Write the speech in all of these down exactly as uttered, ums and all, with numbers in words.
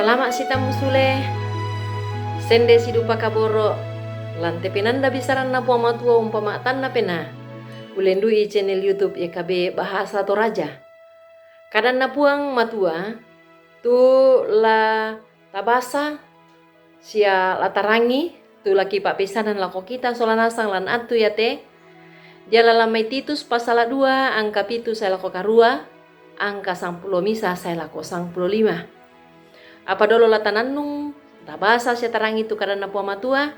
Salama' sitammu sule. Sende sidupa kaboro', lan te penanda bisaranna Puang Matua umpama'tanna penaa. Ulendu'i channel YouTube Y K B Bahasa Toraja. Kadanna Puang Matua, tu la tabasa sia la tarangi, tu la kipa'peissanan lako kita sola nasang lan attu iate, dialalan mai Titus pasala dua angka pitu sae lako karua, angka sangpulo misa sae lako sangpulo lima. Apa dolo la tanannung, tabasa sia tarangi tu kadanna Puang Matua,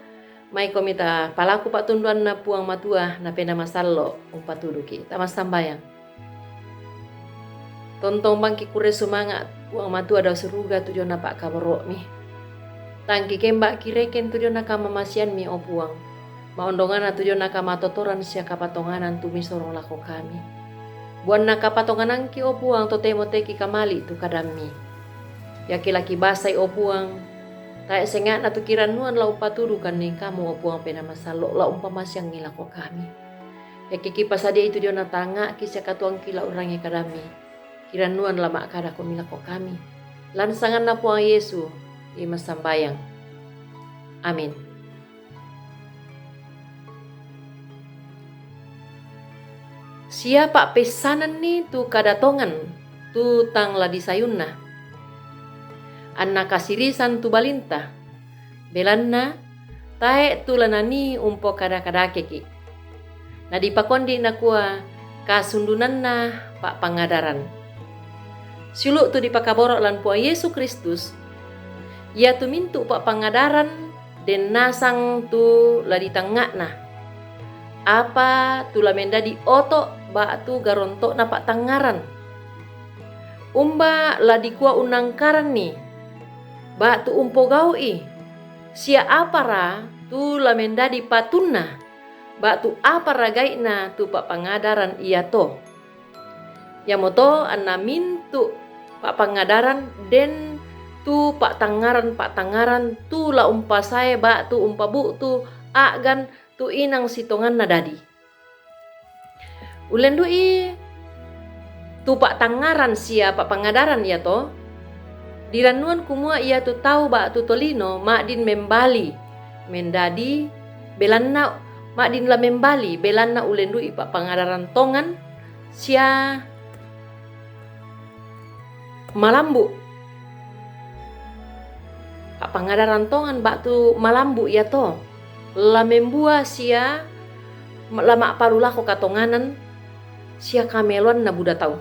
maikomi tapalaku pa'tunduanna Puang Matua na Penaa Masallo' umpatuduki. Tamassambayang. Tontong bangki kurre sumanga', Puang Matua dao suruga, tu diona pa'kaboro'mi. Tang kikemba kirekeng tu diona kamamaseanmi, o Puang. Maondongana tu diona kamatotoran sia kapatonganan tu misorong lako kami. Buanna kapatonganangki, o Puang, totemo te kikamali' tu kadammi. Iake la kibasai, o Puang, tae' senga'na tu kirannuan la umpatudu kenningkamu, o Puang Penaa Masallo', la umpamaseangi lako kami. Iake kipasadiai tu diona tangnga'ki sia katuoangki la urangi kadammi, kirannuan la ma'kadakomi lako kami. Lan sanganna Puang Yesu, i massambayang. Amin. Sia pa'peissananni tu kada tongan, tu tang la disayunna. Anna kasirisan tu balinta, belanna tae' tu la nanii umpokada-kadakeki'. Nadipakondi' nakua, kasundunanna pa'pangadaran. Siulu' tu dipakaboro' lan Puang Yesu Kristus, iatu mintu' pa'pangadaran den nasang tu la ditangnga'na, apa tu la mendadi oto' ba'tu garonto'na pa'tangngaran. Umba la dikua unnangkaranni, ba'tu umpogau'i, sia apara tu la mendadi patunna, ba'tu apara gai'na tu pa'pangadaran iato. Iamoto anna mintu' pa'pangadaran den tu pa'tangngaran-pa'tangngaran tu la umpasae ba'tu umpabu'tu a'gan tu inang sitonganna dadi. Ulendu'i tu pa'tangngaran sia pa'pangadaran iato, dirannuan kumua iatu tau ba'tu tolino ma'din membali, mendadi, belanna ma'din la membali, belanna ulendu'i pa'pangadaran tongan sia malambu'. Pa'pangadaran tongan ba'tu malambu' iato, la membua sia la ma'palu lako katonganan sia kameloanna buda tau.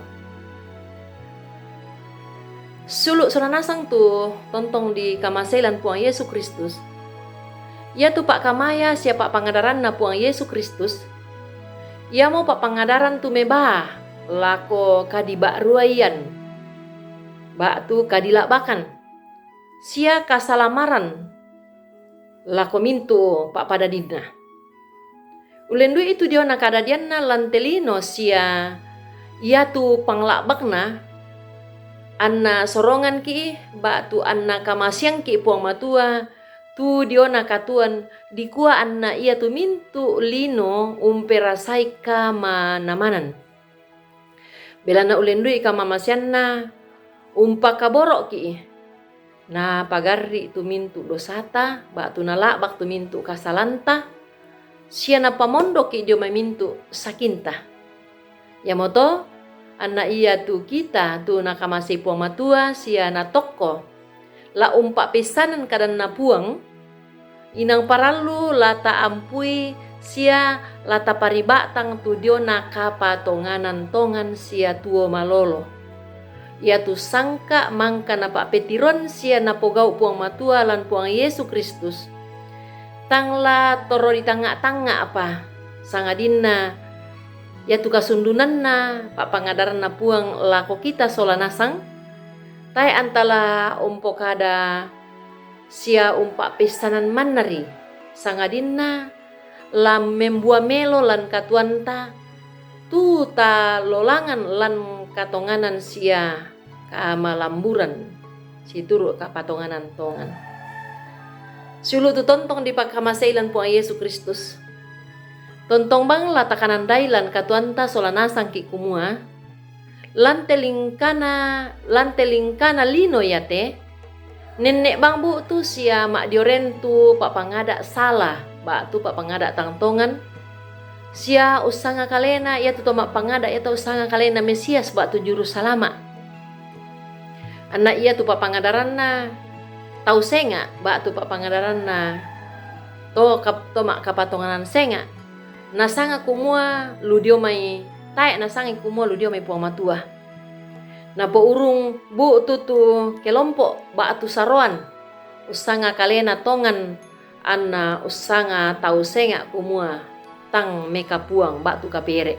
Siulu' sola nasang tu tontong dikamasei lan Puang Yesu Kristus, iatu pa'kamaya sia pa'pangadaranna Puang Yesu Kristus, iamo pa'pangadaran tu mebaa lako kadiba'ruaian ba'tu kadila'bakan, sia kasalamaran lako mintu' pa'padadinna. Ulendu'i tu diona kadadianna lan te lino sia iatu pangla'bakna, anna soronganki' ba'tu anna kamaseangki' Puang Matua tu diona katuoan, dikua anna iatu mintu' lino umperasai kamanamanan. Belanna ulendu'i kamamaseanna umpakaboro'ki', napagarri' tu mintu' dosata, ba'tu nala'bak tu mintu' kasalanta, sia napamondoki' dio mai mintu' sakinta. Iamoto, anna iatu kita tu nakamasei Puang Matua sia natokko, la umpa'peissanan kadanna Puang, inang parallu la taampui sia la tapariba'tang tu diona kapatonganan tongan sia tuo malolo. Iatu sangka' mangka napa'petiron sia napogau' Puang Matua lan Puang Yesu Kristus, tang la torro ditangnga'-tangnga'pa, sangadinna iatu kasundunanna pa'pangadaranna Puang lako kita sola nasang, tae' anta la umpokada sia umpa'peissanan mannari, sangadinna la membua melo lan katuoanta, tu talolangan lan katonganan sia kamalamburan, situru' kapatonganan tongan. Siulu' tu tontong dipakamasei lan Puang Yesu Kristus. Tontong bang la takanandai lan katuoanta sola nasangki' kumua, lan te lingkana, lan te lingkana lino iate, Nenne' bang bu'tu sia ma'dioren tu pa'pangada' sala, ba'tu pa'pangada' tang tongan, sia ussanga kalena iatu to ma'pangada' iatu ussanga kalena Mesias ba'tu Juru Salama'. Anna iatu pa'pangadaranna tau senga', ba'tu pa'pangadaranna to kap-, to ma'kapatonganan senga', nasanga kumua lu dio mai, tae' nasangai kumua lu dio mai Puang Matua. Napourung bu'tu tu kelompo' ba'tu saroan, ussanga kalena tongan, anna ussanga tau senga' kumua tang mekapuang ba'tu kapere'.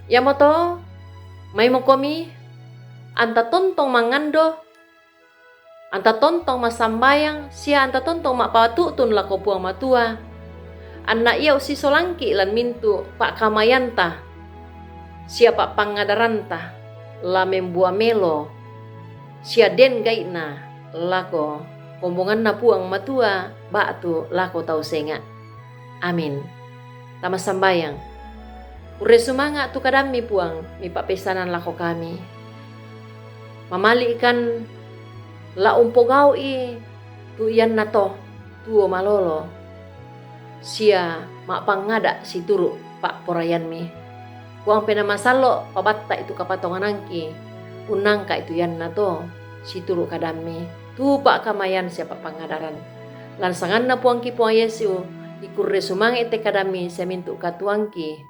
Iamoto, maimokomi, anta tontong mangando, anta tontong massambayang, sia anta tontong ma'patu'tun lako Puang Matua, anna ia ussisolangki' lan mintu' pa'kamayanta sia pa'pangadaranta, la membua melo sia den gai'na lako kombonganna Puang Matua ba'tu lako tau senga'. Amin. Tamassambayang. Kurre sumanga' tu kadammi, Puang, mipa'peissanan lako kami. Mamali'kan la umpogau'i tu iannato tuo malolo sia ma'pangada' situru' pa'poraiammi. Puang Penaa Masallo', pabatta'i tu kapatonganangki, unnangka'i tu iannato situru' kadammi, tu pa'kamayan sia pa'pangadaran. Lan sanganna Puangki Puang Yesu, ikurre sumanga'i te kadammi sia mintu' katuoangki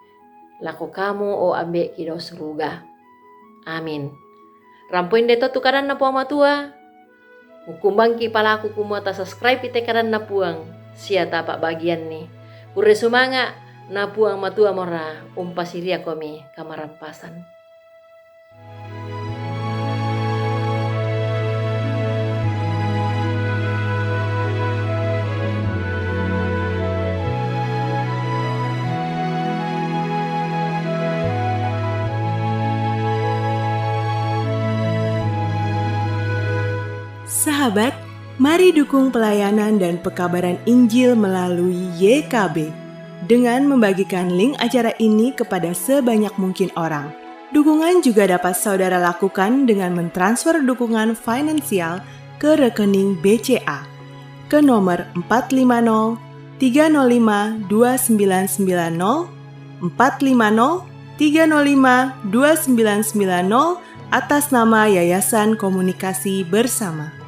lako kamu, o Ambe'ki dao suruga. Amin. Rampo inde to tu kadanna Puang Matua, mukkumbangki palaku kumua tasubscribe i te kadanna Puang, sia tapa'bagianni. Kurre sumanga', na Puang Matua mora umpasiriakomi kamarampasan. Sahabat, mari dukung pelayanan dan pekabaran Injil melalui Y K B dengan membagikan link acara ini kepada sebanyak mungkin orang. Dukungan juga dapat saudara lakukan dengan mentransfer dukungan finansial ke rekening B C A ke nomor empat lima nol tiga nol lima dua sembilan sembilan nol, empat lima nol tiga nol lima dua sembilan sembilan nol, atas nama Yayasan Komunikasi Bersama.